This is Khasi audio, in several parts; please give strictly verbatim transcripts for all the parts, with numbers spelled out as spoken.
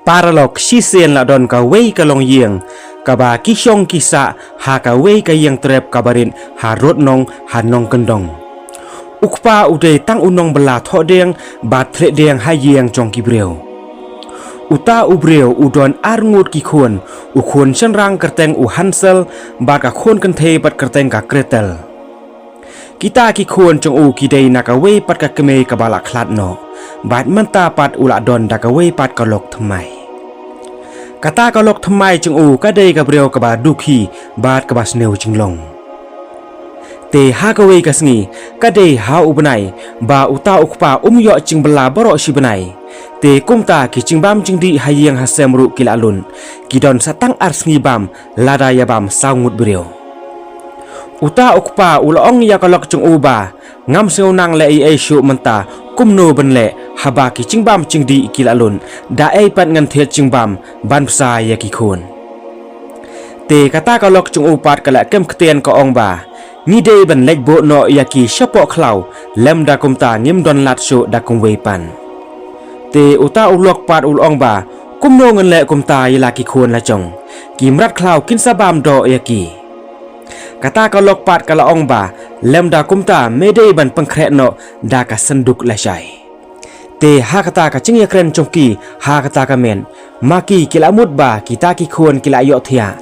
Paralok shisien la don kawei ka longïing kaba ki shong ki sah ha kawei ka ïing trep kaba rit ha Rotnong ha Nongkyndong. U kpa u dei tang u nongbylla thohdieng bad thrieh dieng ha ïing jong ki briew. Uta u briew u don ar ngut ki khun, u khun shynrang kyrteng u Hansel bad ka khun kynthei pat kyrteng ka Gretel. Kita ki khun jong u ki dei na kawei pat ka kmie kaba la khlad noh, bad mynta pat u la don da kawei pat ka lok thymmai. Kata ka lok thymmai jong u ka dei ka briew kaba dukhi bad kaba sniew jinglong. Te ha kawei ka sngi, ka dei ha u bnai ba uta u kpa um ïoh jingbylla baroh shi bnai. Te kumta ki jingbam jingdih ha ïing ha sem ruh ki la lun, ki don sa tang ar sngi bam lada ïa bam saw ngut briew. Uta u kpa u la ong ïa ka lok jong u ba, ngam sngewthuh leh ei ei shuh mynta kumno ban leh haba ki jingbam jingdih ki la lun, da ei pat ngan thied jingbam ban bsa ïa ki khun. Te kata ka lok jong u pat ka la kem ktien ka ong ba, ngi dei ban leit buh noh ïa ki shapoh khlaw, lymda kumta ngim don lad shuh da kumwei pat. Te uta u lok pat u la ong ba, kumno ngan leh kumta ïa la ki khun la jong, ki mrad khlaw kin sa bam doh ïa ki. Kata ka lok pat ka la ong ba, lymda kumta me dei ban pynkhreh noh da ka synduk lashai. Te ha kata ka jingïakren jong ki ha kata ka miet, ma ki ki la mut ba kita ki khun ki la ïohthiah.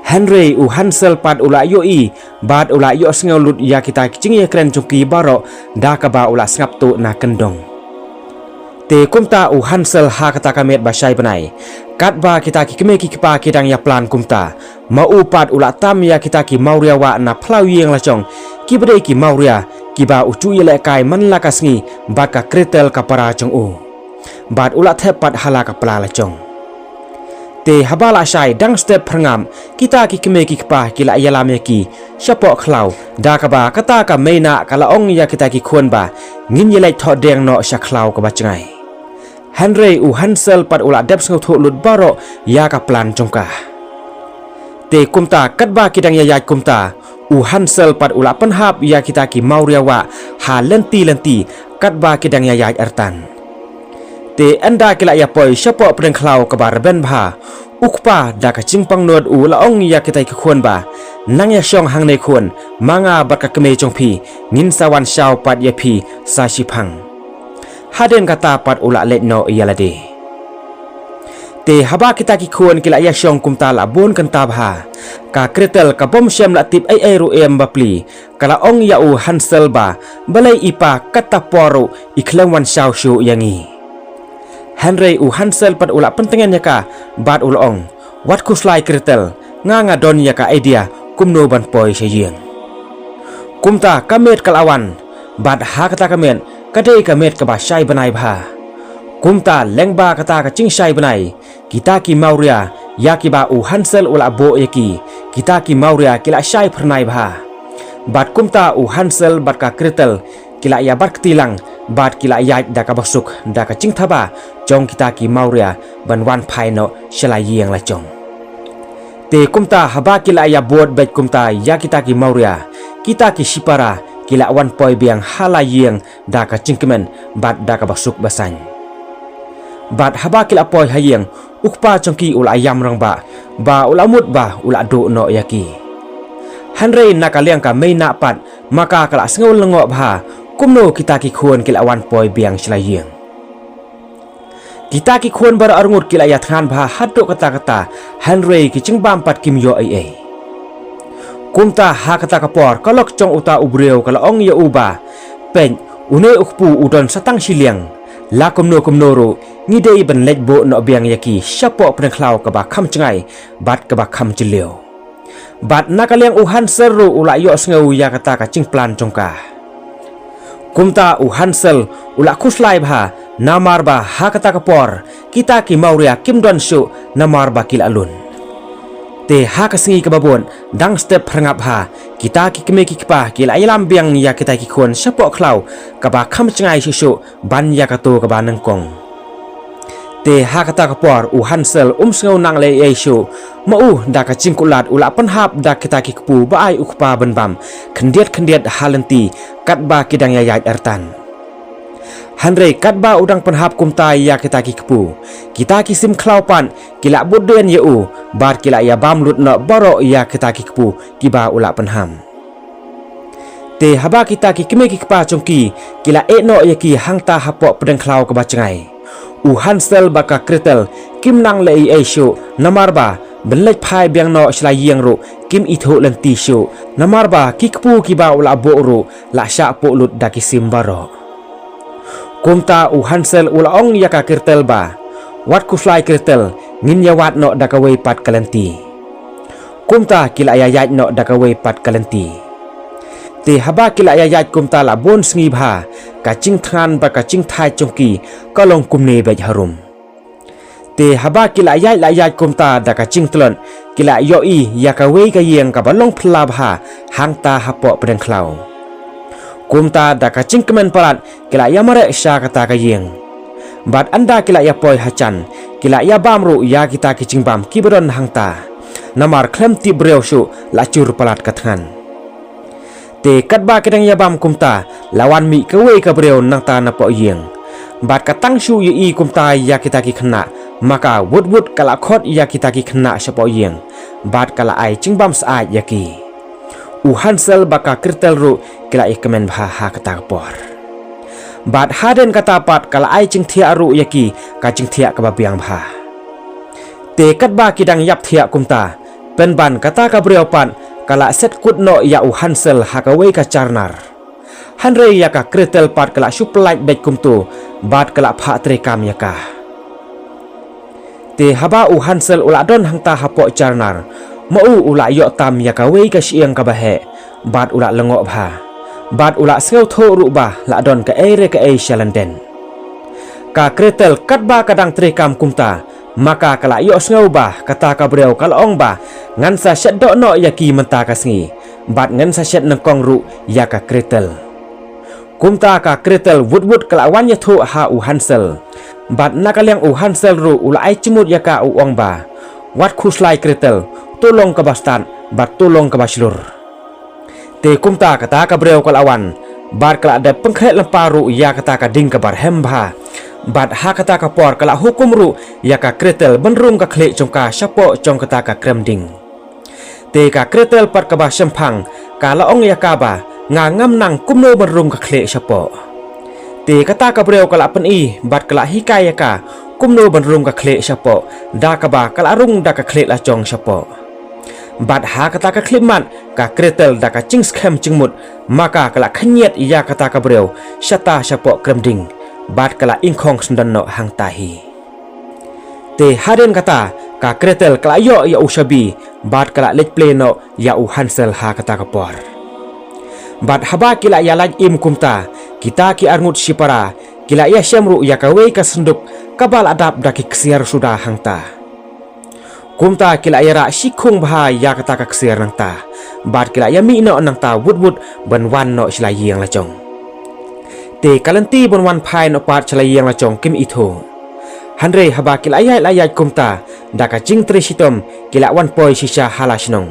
Hynrei u Hansel pat u la ïohi bad u la ïohsngew lut ïa kita ki jingïakren jong ki baroh da kaba u la sngap tuh na kyndong. Te kumta u Hansel ha kata ka miet ba shai bnai, katba kita ki kmie ki kpa ki dang ïa plan kumta, ma u pat u la tam ïa kita ki mawria wah na phyllaw ïing la jong, kiba dei ki mawria kiba u ju ïalehkai man la ka sngi bad ka Gretel ka para jong u. Bad u la thep pat ha la ka pla la jong. Te haba la shai dang step phyrngap, kita ki kmie ki kpa ki la ïalam ïa ki shapoh khlaw, da kaba kata ka meinah ka la ong ïa kita ki khun ba, ngin ïaleit thohdieng noh sha khlaw kaba jngai. Hynrei u Hansel pat u la dep sngewthuh lut baroh ïa ka plan jong ka. Te kumta katba ki dang ïaïaid kumta, u Hansel pat u la pynhap ïa kita ki mawria wah ha lynti lynti katba ki dang ïaïaid artat. Te ynda ki la ïa poi shapoh pdeng khlaw kaba rben bha, u kpa da ka jingpangnud u la ong ïa kita ki khun ba, nang ïa shong hangne khun, ma nga bad ka kmie jong phi ngin sa wan shaw pat ïa phi sa shiphang. Hadien kata pat u la leit noh ïa lade. Te haba kita ki khun ki la ïa shong kumta la bun kynta bha, ka Gretel ka bym shym la tip ei ei ruh em bapli, ka la ong ïa u Hansel ba, balei i pa kata por ruh i khlem wan shaw shuh ïa ngi. Hynrei u Hansel pat u la pyntngen ïa ka bad u la ong, wat khuslai Gretel, nga nga don ïa ka idea kumno ban poi sha ïing. Kumta ka miet ka la wan, bad ha kata ka miet ka dei ka miet kaba shai bnai bha. Kumta lyngba kata ka jingshai bnai, kita ki mawria ïa kiba u Hansel u la buh ïa ki, kita ki mawria ki la shai phyrnai bha. Bad kumta u Hansel bad ka Gretel ki la ïa bat kti lang bad ki la ïaid da kaba suk da ka jingthaba jong kita ki mawria ban wan phai noh sha la ïing la jong. Te kumta haba ki la ïa bud beit kumta ïa kita ki mawria, kita ki shipara ki la wan poi biang ha la ïing da ka jingkmen bad da kaba suk ba saiñ. Bad haba ki la poi ha ïing, u kpa jong ki u la ïam rangbah ba u la mut ba u la duh noh ïa ki. Hynrei na ka liang ka meinah pat, ma ka ka la sngew lyngngoh bha kumno kita ki khun ki la wan poi biang sha la ïing. Kita ki khun baroh arngut ki la ïa thngan bha haduh katta katta, hynrei ki jingbam pat kim ïoh ei ei. Kumta ha kata ka por ka lok jong uta u briew ka la ong ïa u ba, peit, une u kpu u don sa tang shiliang. La kumno kumno ruh ngi dei ban leit buh noh biang ïa ki shapoh pdeng khlaw kaba kham jngai bad kaba kham jylliew. Bad na ka liang u Hansel ruh u la ïohsngew ïa kata ka jingplan jong ka. Kumta u Hansel u la khuslai bha, namar ba ha kata ka por kita ki mawria kim don shuh namar ba ki la lun. Te ha ka sngi kaba bud, dang step phyrngap bha, kita ki kmie ki kpa ki la ïalam biang ïa kita ki khun shapoh khlaw kaba kham jngai shuh shuh ban ïa kato kaba nyngkong. Te ha kata ka por u Hansel um sngew nang leh ei ei shuh, ma u da ka jingkulat u la pynhap da kita ki kpu ba ai u kpa ban bam khyndiat khyndiat ha lynti katba ki dang ïaid artat. Hynrei katba u dang pynhap kumta ïa kita ki kpu, kita ki sim khlaw pat ki la bud dien ïa u, bad ki la ïa bam lut noh baroh ïa kita ki kpu kiba u la pynhap. Te haba kita ki kmie ki kpa jong ki ki la ïeh noh ïa ki hangta hapoh pdeng khlaw kaba jngai, u Hansel bad ka Gretel kim nang leh ei ei shuh, namar ba ban leit phai biang noh sha la ïing ruh kim ithuh lynti shuh, namar ba ki kpu kiba u la buh ruh la shah puh lut da ki sim baroh. Kumta u Hansel u la ong ïa ka Gretel ba, wat khuslai Gretel, ngin ïa wad noh da kawei pat ka lynti. Kumta ki la ïa ïaid noh da kawei pat ka lynti. Te haba ki la ïa ïaid kumta la bun sngi bha, ka jingthngan bad ka jingthait jong ki ka long kumne beit harum. Te haba ki la ïaid la ïaid kumta da ka jingtlot, ki la ïohi ïa kawei ka ïing kaba long phylla bha hangta hapoh pdeng khlaw. Kumta da ka jingkmen palat ki la ïa mareh sha kata ka ïing. Bad ynda ki la ïa poi hajan, ki la ïa bam ruh ïa kita ki jingbam kiba don hangta, namar khlem tip briew shuh la jur palat ka thngan. Te katba ki dang ïa bam kumta, la wan mih kawei ka briew nangta napoh ïing. Bad ka tang shu ïohi kumta ïa kita ki khynnah, ma ka wut wut ka la khot ïa kita ki khynnah shapoh ïing, bad ka la ai jingbam syaid ïa ki. U Hansel bad ka Gretel ruh ki la ïa kmen bha ha kata ka por. Bad hadien kata pat ka la ai jingthiah ruh ïa ki, ka jingthiah kaba biang bha. Te katba ki dang ïap thiah kumta, pynban kata ka briew pat ka la set kut noh ïa u Hansel ha kawei ka jarnar. Hynrei ïa ka Gretel pat ka la shu pyllait beit kumto, bad ka la phah treikam ïa ka. Te haba u Hansel u la don hangta hapoh jarnar, ma u u la ïoh tam ïa kawei ka shyieng kaba heh, bad u la lyngngoh bha, bad u la sngewthuh ruh ba la don kaei re kaei sha lyndet. Ka Gretel katba ka dang treikam kumta, ma ka ka la ïohsngew ba kata ka briew ka la ong ba, ngan sa shet doh noh ïa ki mynta ka sngi, bad ngan sa shet nyngkong ruh ïa ka Gretel. Kumta ka Gretel wut wut ka la wan ïathuh ha u Hansel. Bad na ka liang u Hansel ruh u la ai jingmut ïa ka, u ong ba, wat khuslai Gretel, to long kaba stad bad to long kaba shlur. Te kumta kata ka briew ka la wan, bad ka la dep pynkhreh lypa ruh ïa kata ka ding kaba rhem bha. Bad ha kata ka por ka la hukum ruh ïa ka Gretel ban rung ka khlieh jong ka shapoh jong kata ka krem ding. Te ka Gretel pat kaba shemphang, ka la ong ïa ka ba, nga ngam nang kumno ban rung ka khlieh shapoh. Te kata ka briew ka la pyni bad ka la hikai ïa ka kumno ban rung ka khlieh shapoh, da kaba ka la rung da ka khlieh la jong shapoh. Bad ha kata ka khyllipmat, ka Gretel da ka jingskhem jingmut, ma ka ka la khynñiat ïa kata ka briew shata shapoh krem ding, bad ka la ingkhong syndon noh hangta hi. Te hadien kata, ka Gretel ka la ïoh ïa u shabi, bad ka la leit plie noh ïa u Hansel ha kata ka por. Bad haba ki la ïa lait im kumta, kita ki arngut shipara ki la ïa shem ruh ïa kawei ka synduk kaba la dap da ki ksiar suda hangta. Kumta ki la ïa rah shikhung bha ïa kata ka ksiar nangta, bad ki la ïa mih noh nangta wut wut ban wan noh sha la ïing la jong. Te ka lynti ban wan phai noh pat sha la ïing la jong kim ithuh. Hynrei haba ki la ïaid la ïaid kumta, da ka jingtrei shitom ki la wan poi shisha ha la shnong.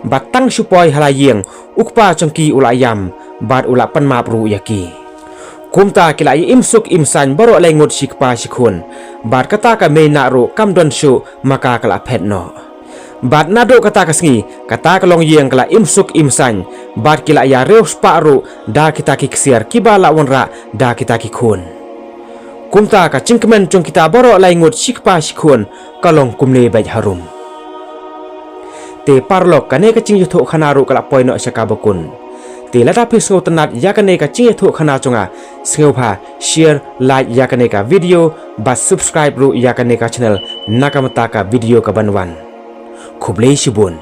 Bad tang shu poi ha la ïing, u kpa jong ki u la ïam, bad u la pynmap ruh ïa ki. Kumta ki la ïa im suk im saiñ baroh lai ngut shi kpa shi khun, bad kata ka mei nah ruh kam don shuh ma ka ka la phet noh. Bad naduh kata ka sngi, kata ka longïing ka la im suk im saiñ, bad ki la ïa riewspah ruh da kita ki ksiar kiba la wanrah da kita ki khun. Kumta ka jingkmen jong kita baroh lai ngut shi kpa shi khun ka long kumne beit harum. Te paralok, kane ka jingïathuhkhana ruh ka la poi noh sha kaba kut. Te lada phi sngewtynnat ïa kane ka jingïathuhkhana jong nga, sngewbha share, like ïa kane ka video, bad subscribe ruh ïa kane ka channel na ka bynta ka video kaban wan. Khublei shibun.